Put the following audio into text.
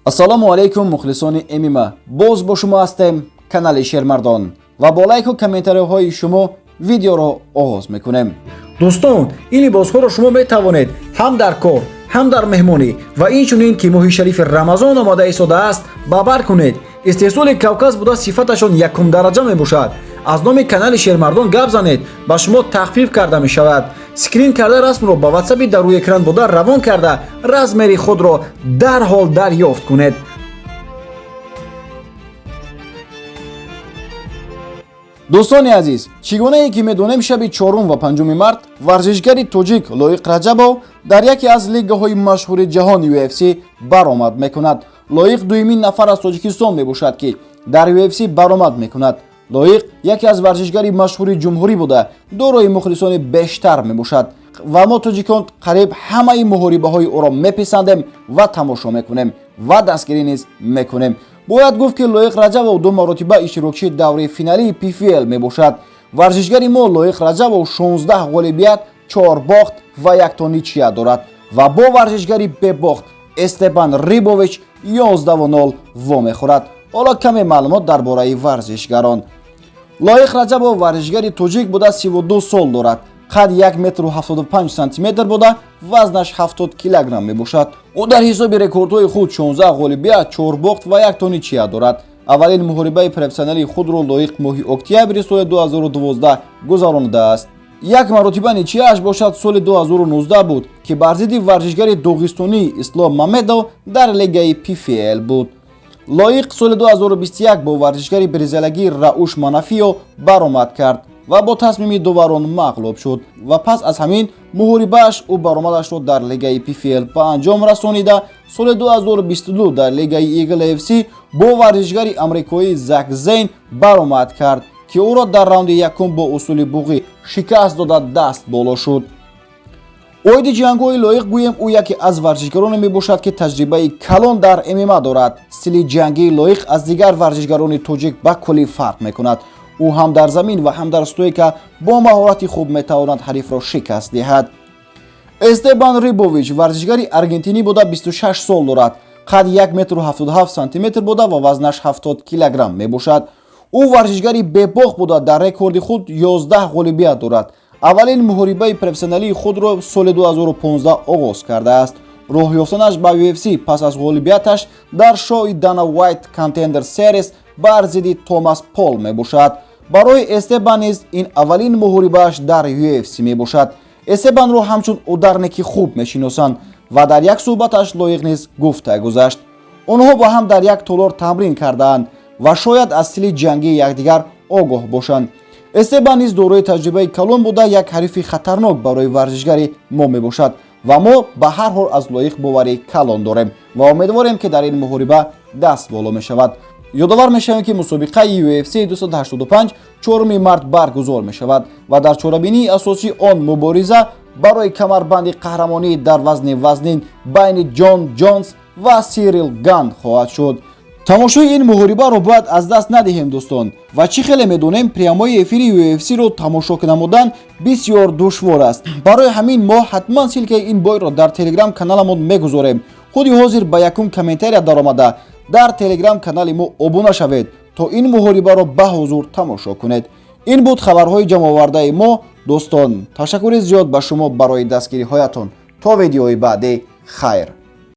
Ассалому алайкум, мухлисони ММА. Боз бо шумо ҳастем, канали Шермардон, ва бо лайку комментариҳои шумо видеоро оғоз мекунем. Дӯстон, ин либосҳоро шумо метавонед ҳам дар кор, ҳам дар меҳмонӣ ва инчунин, ки моҳи шарифи Рамазон омода истодааст, ба бар кунед. Истеҳсоли Кавказ буда, сифаташон якумдараҷа мебошад. Аз номи канали Шермардон гап занед, ба шумо тахфиф карда мешавад. Скрин карда, расмро ба ватсапи дар рӯи экран буда равон карда, размери худро дарҳол дарёфт кунед. Дӯстони азиз, чӣ гунае ки медонем, шаби 4 ва 5 март варзишгари тоҷик Лоиқ Раҷабов дар яке аз лигаҳои машҳури ҷаҳон, UFC, баромад мекунад. Лоиқ дуюмин нафар аз Тоҷикистон мебошад, ки дар UFC баромад мекунад. Лоиқ яке аз варзишгари машҳури ҷумҳурӣ буда, дорои мухлисони бештар мебошад ва мо, тоҷикон, қариб ҳамаи муҳорибаҳои ӯро меписандем ва тамошо мекунем ва дастгирӣ низ мекунем. Бояд гуфт, ки Лоиқ Раҷабов ду маротиба иштирокчии давраи финалии ПФЛ мебошад. Варзишгари мо Лоиқ Раҷабов 16 ғолибият, 4 бохт ва якто ничья дорад ва бо варзишгари бебохт Эстебан Рибович 11-0 вомехӯрад. Ҳоло каме маълумот дар бораи варзишгарон. Лоиқ Раҷабов варзишгари тоҷик буда, 32 сол дорад, қад 1 метру 75 сантиметр буда, вазнаш 70 килограмм мебошад. Ӯ дар ҳисоби рекордҳои худ 16 ғолибият, 4 бохт ва якто ничья дорад. Аввалин муҳорибаи профессионалии худро Лоиқ моҳи октябри соли 2012 гузаронидааст. Як маротиба ничьяаш бошад соли 2019 буд, ки бар зидди варзишгари доғистонӣ Ислом Мамедов дар лигаи ПФЛ буд. Лоиқ соли 2021 бо варзишгари бразилагӣ Рауш Манафио баромад кард ва бо тасмими доварон мағлуб шуд ва пас аз ҳамин муҳорибааш ӯ баромадашро дар лигаи ПФЛ ба анҷом расонида, соли 2022 дар лигаи Eagle FC бо варзишгари амрикоӣ Зак Зейн баромад кард, ки ӯро дар раунди якум бо усули буғӣ шикаст дода, даст боло шуд. Оиди ҷангҳои Лоиқ гӯем, ӯ яке аз варзишгароне мебошад, ки таҷрибаи калон дар ММА дорад. Стили ҷангии Лоиқ аз дигар варзишгарони тоҷик ба куллӣ фарқ мекунад. Ӯ ҳам дар замин ва ҳам дар стойка бо маҳорати хуб метавонад ҳарифро шикаст диҳад. Эстебан Рибович варзишгари аргентинӣ буда, 26 сол дорад, қад 1 метру 77 сантиметр буда ва вазнаш 70 килограмм мебошад. Ӯ варзишгари бебохт буда, дар рекорди худ 11 ғолибият дорад. Аввалин муҳорибаи профессионалии худро соли 2015 оғоз кардааст. Роҳ ёфтанаш ба UFC пас аз ғолибияташ дар шоуи Дана Уайт Contender Series бар зидди Томас Пол мебошад. Барои Эстебан низ ин аввалин муҳорибааш дар UFC мебошад. Эстебанро ҳамчун ударники хуб мешиносанд ва дар як суҳбаташ Лоиқ низ гуфта гузашт, онҳо бо ҳам дар як толор тамрин кардаанд ва шояд аз стили ҷангии якдигар огоҳ бошанд. Эстебан низ дорои таҷрибаи калон буда, як ҳарифи хатарнок барои варзишгари мо мебошад ва мо ба ҳар ҳол аз Лоиқ боварӣ калон дорем ва умедворем, ки дар ин муҳориба даст боло мешавад. Ёдовар мешавем, ки мусобиқаи UFC 285 4 март баргузор мешавад ва дар чорабинии асосии он мубориза барои камарбанди қаҳрамонӣ дар вазни вазнин байни Ҷон Ҷонс ва Сирил Ган хоҳад шуд. Тамошои ин муҳорибаро бояд аз даст надиҳем, дӯстон. Ва чӣ хеле медонем, прямой эфири UFC-ро тамошо намудан бисёр душвор аст. Барои ҳамин мо ҳатман ссылкаи ин бойро дар Телеграм каналамон мегузорем. Худи ҳозир ба якум комментария даромада, дар Телеграм канали мо обуна шавед, то ин муҳорибаро ба ҳузур тамошо кунед. Ин буд хабарҳои ҷамъовардаи мо. Дӯстон, ташаккури зиёд ба шумо барои дастгириҳоятон. То видеои баъдӣ, хайр.